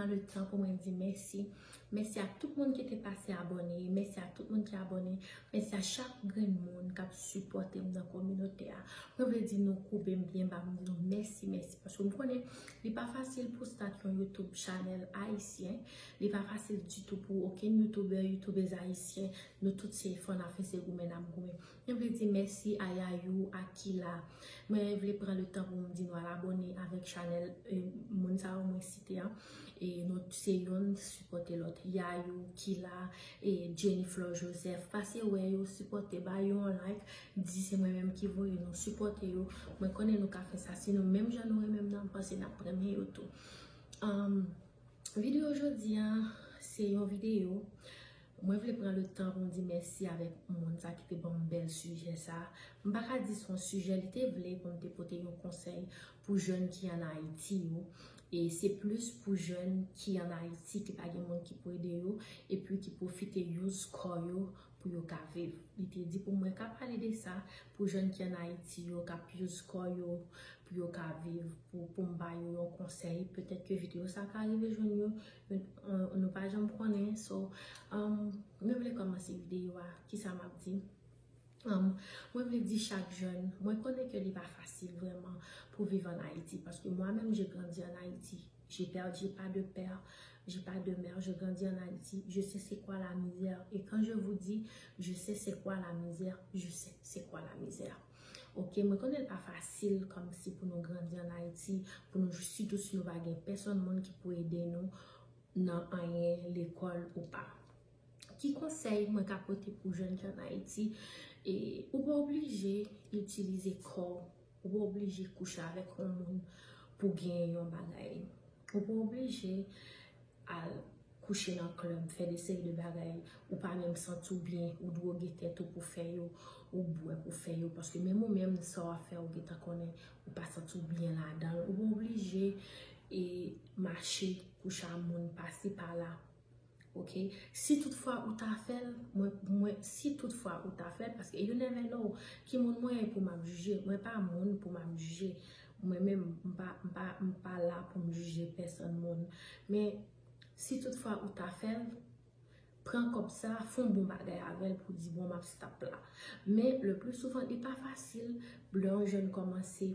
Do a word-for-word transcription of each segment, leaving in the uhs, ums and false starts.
Le tan pou mwen di mèsi. Mèsi a tout moun ki te pase abòne. Mèsi a tout moun ki abòne. Mèsi a chak grenn moun k ap sipòte m nan kominote a. Mwen vle di nou koube m byen ba, m di nou mèsi, mèsi. Paske m konnen li pa fasil pou start yon YouTube channel ayisyen. Li pa fasil ditou pou okenn youtubè, youtubèz ayisyen. Nou tout se fò n ap fè, se goumen n ap goumen. Mwen vle di mèsi a Yayou, a Kila. Mwen vle pran le tan pou m di nou al abòne avèk chanèl, e, moun sa yo mwen site an. E nou se youn sipòte lòt. Yayou, Kila, e Jenny Flore Joseph. Pase wè yo, sipòte, ba yo yon like. Di se mwen menm ki voye nou, sipòte yo. Mwen konnen nou ka fè sa. Si nou menm jan nou renmen m nan, m panse n ap renmen yo tou. Um, Videyo jodi a, se yon videyo. Mwen vle pran le tan pou m di mèsi avèk moun sa ki te ban m bèl sijè sa. M pa ka di se yon sijè li te vle pou m te pote yon konsèy pou jèn ki ann Ayiti yo. E se plis pou jèn ki ann Ayiti ki pa gen moun ki pou ede yo, epi ki pwofite use kò yo pou yo ka viv. Li te di pou mwen ka pale de sa pou jèn ki ann Ayiti yo, k ap use kò yo pou yo ka viv, pou, pou m ba yo yon konsèy. Petèt ke videyo sa ka rive jwenn yo, nou, nou pa janm konnen. So, um, mwen vle kòmanse videyo a, kisa m ap di? Um, mwen vle di chak jèn, mwen konnen ke li pa fasil vrèman pou viv ann Ayiti, paske mwen menm, j'ai grandi en Haïti. J'ai perdu, j'ai pas de père, j'ai pas de mère, je grandis en Haïti, je sais c'est quoi la misère. Et quand je vous dis, je sais c'est quoi la misère, je sais c'est quoi la misère. Ok, mwen konnen l pa fasil kòmsi pou nou grandi ann Ayiti, pou nou, sitou si nou pa gen pèsonn moun ki pou ede nou nan anyen, lekòl ou pa. Ki konsèy mwen ka pote pou jèn ki ann Ayiti? E, ou pa oblije itilize kò w, ou pa oblije kouche avèk yon moun pou genyen yon bagay. Ou pa oblije al kouche nan klèb, fè de seri de bagay, ou pa menm santi w byen, ou dwoge tèt ou pou fè yo, ou bwè pou fè yo, paske menm ou menm, sa w ap fè, ou gentan konnen, ou pa santi w byen ladan l, ou pa oblije e mache, kouche a moun, pase pa la. Ok? Si toutfwa ou ta fè l, mwen, mwen, si toutfwa ou ta fè l, paske you never know, ki moun mwen ye pou m ap jije? Mwen pa moun pou m ap jije. Mwen menm, m pa, m pa, m pa la pou m jije pèsonn moun. Men, si toutfwa ou ta fè l, pran kòb sa, fè yon bon bagay avè l pou di, bon, m ap stop la. Men, le pli souvan, li pa fasil lè yon jèn kòmanse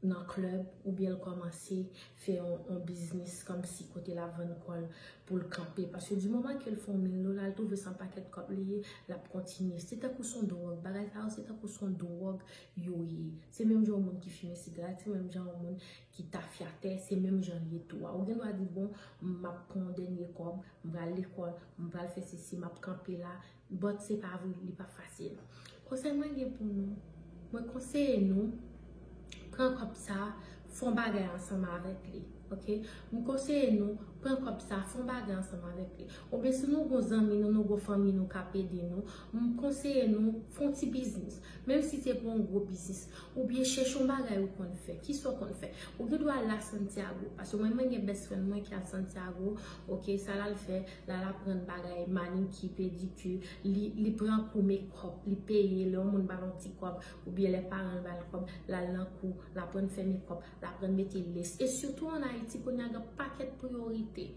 nan klèb, oubyen l kòmanse fè yon, yon biznis kòmsi kote l ap vann kò l pou l kanpe. Paske di moman ke l fè yon mil dola, l twouve se yon pakèt kòb li ye, l ap kontinye. Se tankou se yon dwòg. Bagay sa yo, se tankou se yon dwòg yo ye. Se menm jan yon moun ki fimen sigarèt, se menm jan yon moun ki tafyatè, se menm jan l ye tou a. Ou gen dwa di, bon, m ap pran yon dènye kòb, m pral lekòl, m pral fè sesi, m ap kanpe la. But se pa vre, li pa fasil. Konsèy mwen gen pou nou, mwen konseye nou, pran kòb sa, fè yon bagay ansanm avèk li. Ok? M konseye nou, pran kòb sa, fè yon bagay ansanm avèk li. Oubyen si nou gon zanmi nou, nou gon fanmi nou k ap ede nou, m konseye nou, fè yon ti biznis. Menm si se pa yon gwo biznis, oubyen chèche yon bagay ou konn fè. Kisa w konn fè? Ou gen dwa al la Santiago, paske mwen, mwen gen best friend mwen ki al Santiago, ok, sa l al fè, l al aprann bagay maniki, pediki, li, li pran kou makeup, li peye, lè yon moun ba l yon ti kòb, oubyen lè paran l ba l kòb, l al nan kou, l aprann fè makeup, l aprann mete lace. E sitou ann Ayiti, kounye a gen pakèt priyorite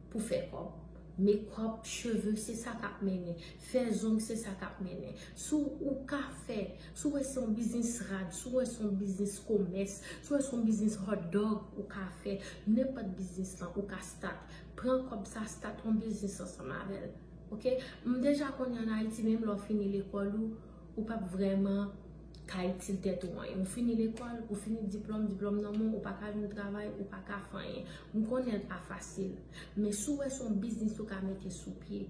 pou fè kòb. Makeup, cheve, se sa k ap mennen. Fè zong, se sa k ap mennen. Si w ka fè, si w wè se yon biznis rad, si w wè se yon biznis komès, si w wè se yon biznis hot dog ou ka fè, nenpòt biznis lan ou ka start. Pran kòb sa, start yon biznis ansanm avè l. Ok? M deja konnen ann Ayiti, menm lè w fini lekòl ou, ou p ap vrèman ka itil tèt ou anyen. Ou fini lekòl, ou fini diplòm, diplòm nan men w, ou pa ka jwenn travay, ou pa ka fè anyen. M konnen l pa fasil. Men si w wè se yon biznis ou ka mete sou pye,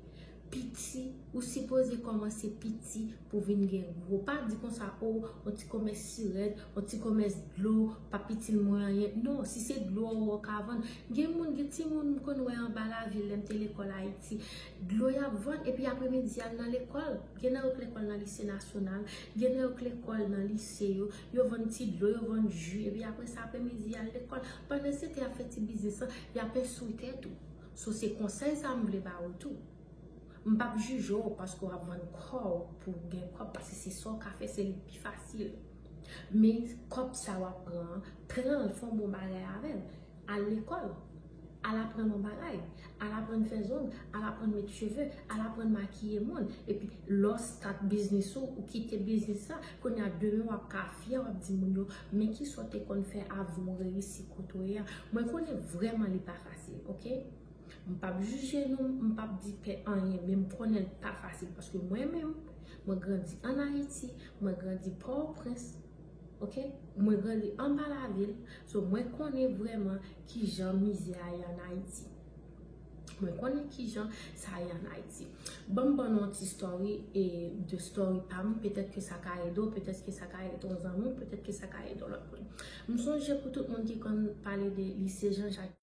piti, ou sipoze kòmanse piti pou vin gen gwo. Pa di konsa, o, yon ti komès sirèt, yon ti komès dlo, p ap itil mwen anyen. Non, si se dlo ou wè w ka vann. Gen moun, gen timoun m konn wè anba lavil lè m te lekòl Ayiti. Dlo y ap vann, epi apremidi y al nan lekòl. Gen nan yo k lekòl nan lise nasyonal, gen nan yo k lekòl nan lise yo, yo vann ti dlo, yo vann ji, epi apre sa apremidi y al lekòl. Pandan se tan y ap fè ti biznis lan, y ap enstwi tèt ou. So se konsèy sa m vle ba ou tou. M p ap jije w paske w ap vann kò w pou w gen kòb, paske se sa w ka fè, se li k pi fasil. Men kòb sa w ap pran an, pran l, fè yon bon bagay avè l. Al lekòl. Al aprann yon bagay, al aprann fè zong, al aprann met cheve, al aprann makiye moun. Epi lè w start biznis ou, ou kite biznis la, kounye a demen w ap ka fyè, w ap di moun yo, men kisa w te konn fè avan w reyisi kote w ye a. Mwen konnen vrèman li pa fasil, oke? M p ap jije nou, m p ap di pè anyen, men m konnen l pa fasil paske mwen menm, mwen grandi ann Ayiti, mwen grandi Pòtoprens, oke? Mwen grandi anba lavil, so mwen konnen vrèman kijan mizè a ye ann Ayiti. Mwen konnen kijan sa ye ann Ayiti. Ban m ban nou yon ti story e de story pa m, petèt ke sa ka ede w, petèt ke sa ka ede yon zanmi w, petèt ke sa ka ede yon lòt moun. M sonje pou tout moun ki konn pale de lise Jean Jacques.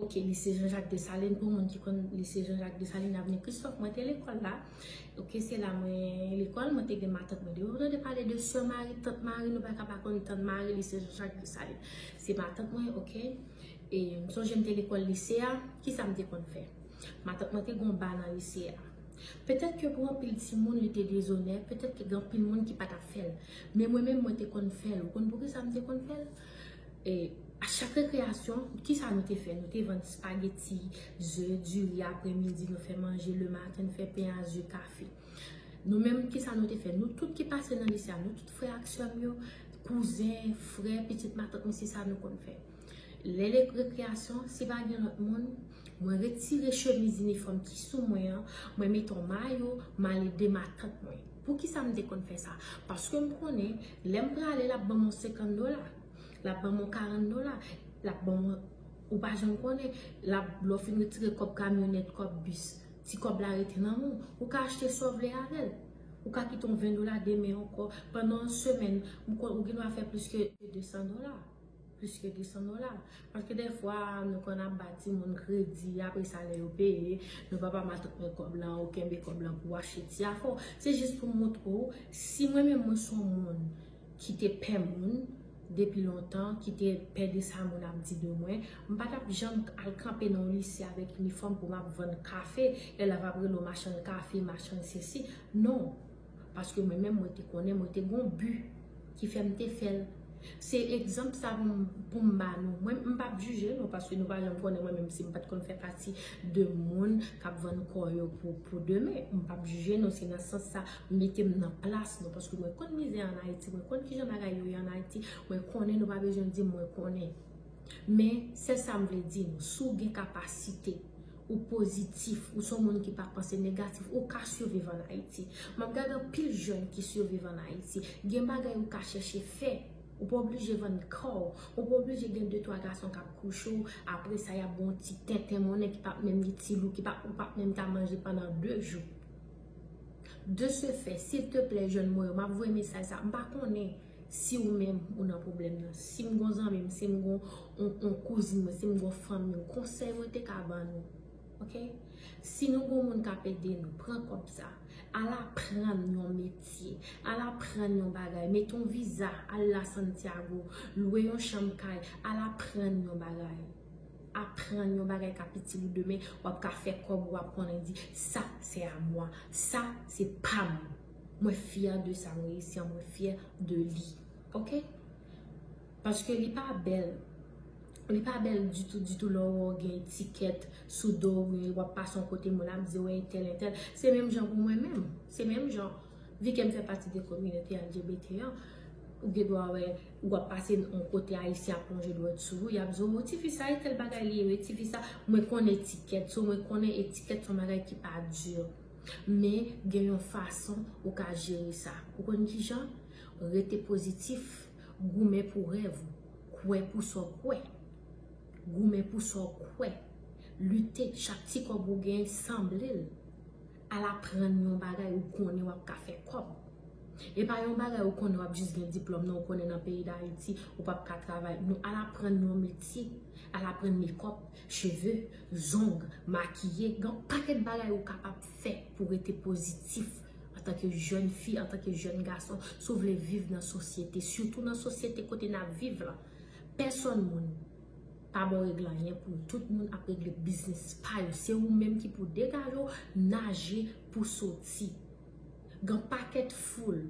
Ok, lise Jean Jacques Dessalines, pou moun ki konn lise Jean Jacques Dessalines, Avenue Christophe, mwen te lekòl la. Ok, se la mwen lekòl, mwen te gen matant mwen. Depi w tande pale de sè Mari, tant Mari, nou pa ka pa konn tant Mari, lise Jean Jacques Dessalines. Se matant mwen, ok? E m sonje m te lekòl lise a, kisa m te konn fè? Matant mwen te gen yon ba nan lise a. Petèt ke pou anpil timoun li te dezonè, petèt ke gen anpil moun ki pa t ap fè l. Men mwen menm mwen te konn fè l. Ou konn poukisa m te konn fè l? E a chak rekreyasyon, kisa nou te fè? Nou te vann espageti, ze, diri, apremidi nou fè manje, lematen nou fè pen a ze, kafe. Nou menm, kisa nou te fè? Nou tout ki pase nan lise a, nou tout frè ak sè m yo, kouzen, frè, pitit matant mwen, se sa nou konn fè. Lè lè rekreyasyon, si pa gen lòt moun, mwen retire chemiz inifòm ki sou mwen an, mwen mete yon mayo, m al ede matant mwen. Poukisa m te konn fè sa? Paske m konnen, lè m prale, l ap ban m yon senkant dola, l ap ban m yon karant dola, l ap ban m yon, ou pa janm konnen, l ap, lè w fin retire kòb kamyonèt, kòb bis, ti kòb la rete nan men w, ou ka achte sa w vle avè l. Ou ka kite yon ven dola demen ankò. Pandan yon semèn, ou kon-, ou gen dwa fè plis ke de san dola. Plis ke de san dola. Paske dèfwa, nou konn ap ba timoun kredi, apre sa lè yo peye, nou papa matant mwen kòb lan, ou kenbe kòb lan pou w achte ti afè w. Se jis pou m montre w, si mwen menm mwen se yon moun ki te pè moun, depi lontan, ki te pè de sa moun ap di de mwen, m pa t ap janm al kanpe nan yon lise avèk inifòm pou m ap vann kafe, elèv ap rele w machann kafe, machann sesi. Non. Paske mwen menm, mwen te konnen, mwen te gen yon bi ki fè m te fè l. Se egzanp sa pou m, pou m ba nou. Mwen, m p ap jije nou, paske nou pa janm konnen mwen menm si m pa t konn fè pati de moun k ap vann kò yo pou, pou demen. M p ap jije nou, se nan sans sa, mete m nan plas nou, paske mwen konn mizè ann Ayiti, mwen konn kijan bagay yo ye ann Ayiti, mwen konnen, nou pa bezwen di m mwen konnen. Men, sèl sa m vle di nou, si w gen kapasite, ou pozitif, ou se yon moun ki pa panse negatif, ou ka siviv ann Ayiti. M ap gade anpil jèn ki siviv ann Ayiti. Gen bagay ou ka chèche fè. Ou pa oblije vann kò w. Ou pa oblije gen de twa gason k ap kouche w. Apre sa, y ap ba w yon ti tenten monnen ki p ap menm itil ou, ki p ap, ou p ap menm ka manje pandan de jou. De ce fait, silteplè, jèn mwen yo, m ap voye mesaj sa. M pa konnen si ou menm ou nan pwoblèm nan. Si m gon zanmi m, si m gon on, on kouzin mwen, si m gon fanmi m, konsèy mwen te ka ban nou. Ok? Si nou gon moun k ap ede nou, pran kòb sa. Al aprann yon metye. Al aprann yon bagay. Mete yon viza. Al la Santiago. Lwe yon chanm kay. Al aprann yon bagay. Aprann yon bagay k ap itil ou demen. W ap ka fè kòb ou, w ap konnen di, sa, se a mwa. Sa, se pa m. Mwen fyè de sa m reyisi an. Mwen fyè de li. Ok? Paske li pa bèl. Li pa bèl ditou, ditou lè w wè w gen etikèt sou do w, w ap pase yon kote moun ap di w entèl, entèl. Se menm jan pou mwen menm. Se menm jan. Vi ke m fè pati de kominote L G B T an, ou gen dwa wè, w ap pase yon kote ayisyen ap lonje dwèt sou ou, y ap di w, o, tifi sa, e tèl bagay li ye, wi, tifi sa. Mwen konn etikèt, so mwen konnen etikèt se yon bagay ki pa di. Men gen yon fason ou ka jere sa. Ou konn kijan? Rete pozitif, goumen pou rèv ou, kwè pou sa w kwè. Goumen pou sa w kwè. Lite, chak ti kòb ou gen, sanble l. Al aprann yon bagay ou konnen w ap ka fè kòb. E pa yon bagay ou konnen w ap jis gen diplòm nan, ou konnen nan peyi Dayiti, ou p ap ka travay. Non, al aprann yon metye, al aprann mekòp, cheve, zong, makiye, gen yon pakèt bagay ou kapab fè pou rete pozitif. Antanke jèn fi, antanke jèn gason, si w vle viv nan sosyete, sitou nan sosyete kote n ap viv la, pèsonn moun pa ba w regle anyen pou yo. Tout moun ap regle biznis pa yo. Se ou menm ki pou degaje w, naje pou soti. Gen pakèt foul.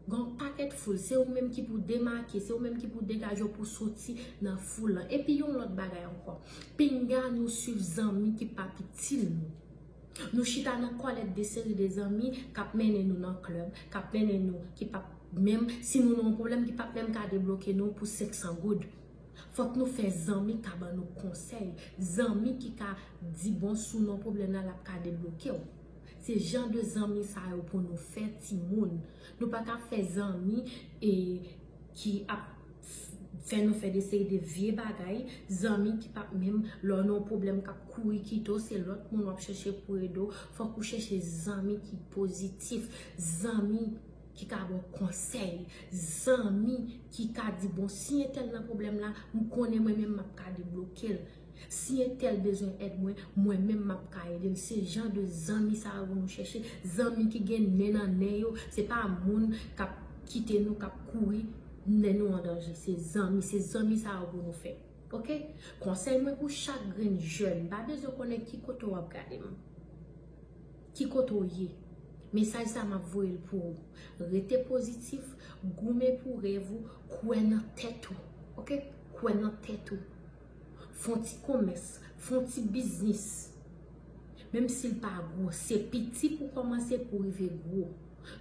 Gen pakèt foul. Se ou menm ki pou demake, se ou menm ki pou degaje w pou soti nan foul lan. Epi yon lòt bagay ankò. Pinga nou swiv zanmi ki p ap itil nou. Nou chita nan kòlèt de seri de zanmi k ap mennen nou nan klèb, k ap mennen nou, ki p ap menm, si nou nan yon pwoblèm, ki p ap menm ka debloke nou pou senk san goud. Fòk nou fè zanmi ka ban nou konsèy, zanmi ki ka di, bon, si w nan pwoblèm la, l ap ka debloke w. Se jan de zanmi sa yo pou nou fè, timoun. Nou pa ka fè zanmi e ki ap fè nou fè de seri de vye bagay, zanmi ki p ap menm, lè w nan yon pwoblèm, k ap kouri kite w, se lòt moun w ap chèche pou ede w. Fòk ou chèche zanmi ki pozitif, zanmi ki ka ba w konsèy, zanmi ki ka di, bon, si entèl nan pwoblèm la, m konnen mwen menm m ap ka debloke l. Si entèl bezwen èd mwen, mwen menm m ap ka ede l. Se jan de zanmi sa yo pou nou chèche. Zanmi ki gen nen nan nen yo, se pa moun k ap kite nou, k ap kouri lè nou an danje. Se zanmi, se zanmi sa yo pou nou fè. Oke? Konsèy mwen pou chak grenn jèn, m pa bezwen konnen ki kote w ap gade m, ki kote w ye. Mesaj sa m ap voye l pou ou. Rete pozitif, goumen pou rèv ou, kwè nan tèt ou. Oke? Kwè nan tèt ou. Fè yon ti komès, fè yon ti biznis. Menm si l pa gwo, se piti pou kòmanse pou rive gwo.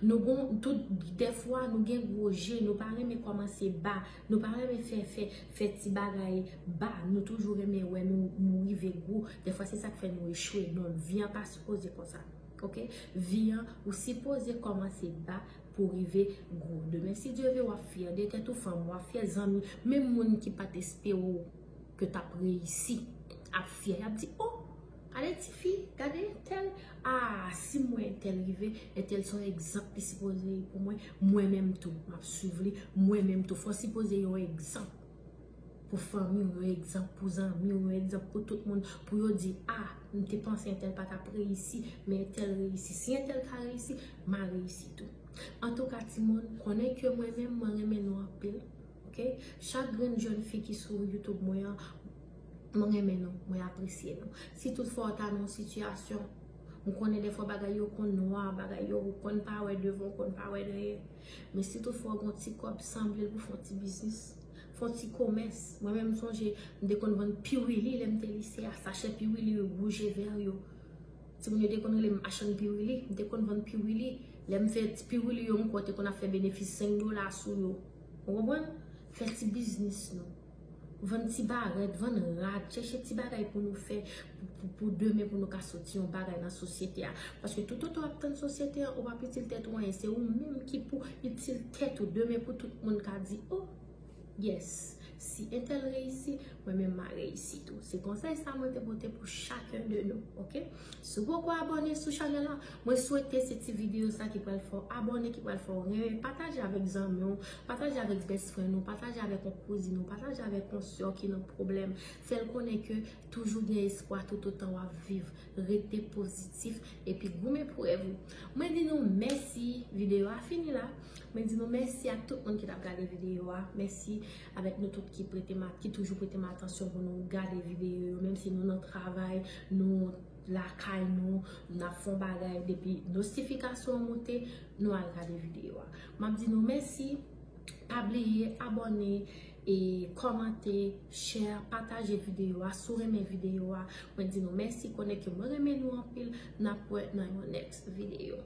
Nou gon, tout, dèfwa, nou gen gwo je, nou pa renmen kòmanse ba, nou pa renmen fè, fè, fè ti bagay ba, nou toujou renmen wè nou, nou rive gwo. Dèfwa, se sa k fè nou echwe. Non, vi an pa sipoze konsa. Oke? Vi an, ou sipoze kòmanse ba pou rive gwo. Demen, si Dye vle, w ap fyè de tèt ou, fanmi w ap fyè, zanmi, menm moun ki pa t espere w ke t ap reyisi ap fyè, y ap di, o, gade tifi, gade entèl, a, si mwen entèl rive, entèl se yon egzanp li sipoze ye pou mwen, mwen menm tou, m ap swiv li, mwen menm tou, fò w sipoze yon egzanp pou fanmi w, yon egzanp pou zanmi w, yon egzanp pou tout moun, pou yo di, a, m te panse entèl pa t ap reyisi, men entèl reyisi. Si entèl ka reyisi, m a reyisi tou. Antouka, timoun, konnen ke mwen menm, mwen renmen nou anpil. Oke? Chak grenn jèn fi ki sou YouTube mwen an, mwen renmen nou, mwen apresye nou. Si toutfwa w ta nan yon sitiyasyon, m konnen dèfwa bagay yo konn nwa, bagay yo ou konn pa wè devan, ou konn pa wè dèyè. Men si toutfwa w gen yon ti kòb, sanble l pou fè yon ti biznis, fè yon ti komès. Mwen menm, m sonje, m te konn vann piwili lè m te lise a, sachè piwili yo, wouj e vè yo. Timoun yo te konn rele m machann piwili, m te konn vann piwili. Lè m fè ti piwili yo, m kwè te konn ap fè benefis senk dola sou yo. Ou konprann? Fè ti biznis nou. Vann ti barèt, vann rad, chèche ti bagay pou nou fè, pou, pou, pou demen, pou nou ka soti yon bagay nan sosyete a. Paske toutotan w ap tann sosyete an, ou p ap itil tèt ou anyen. Se ou menm ki pou itil tèt ou. Demen pou tout moun ka di, o, yes, si entèl reyisi, mwen menm m a reyisi tou. Se konsèy sa mwen te pote pou chaken de nou, oke? Si w poko abòne sou chanèl la, mwen swete se ti videyo sa ki pral fè w abòne, ki pral fè w renmen. Pataje avèk zanmi w, pataje avèk best friend ou, pataje avèk yon kouzin ou, pataje avèk yon sè w ki nan pwoblèm. Fè l konnen ke toujou gen espwa toutotan w ap viv. Rete pozitif, epi goumen pou rèv ou. Mwen di nou mèsi, videyo a fini la. Mwen di nou mèsi ak tout moun ki t ap gade videyo a. Mèsi avèk nou tout ki prete m, ki toujou prete m atansyon pou nou gade videyo yo, menm si nou nan travay, nou lakay nou, n ap fè yon bagay, depi notifikasyon an moute, nou al gade videyo a. M ap di nou mèsi, pa bliye abòne, e kòmante, share, pataje videyo a. Si w renmen videyo a, mwen di nou mèsi, konnen ke mwen renmen nou anpil, n ap wè nan yon next videyo.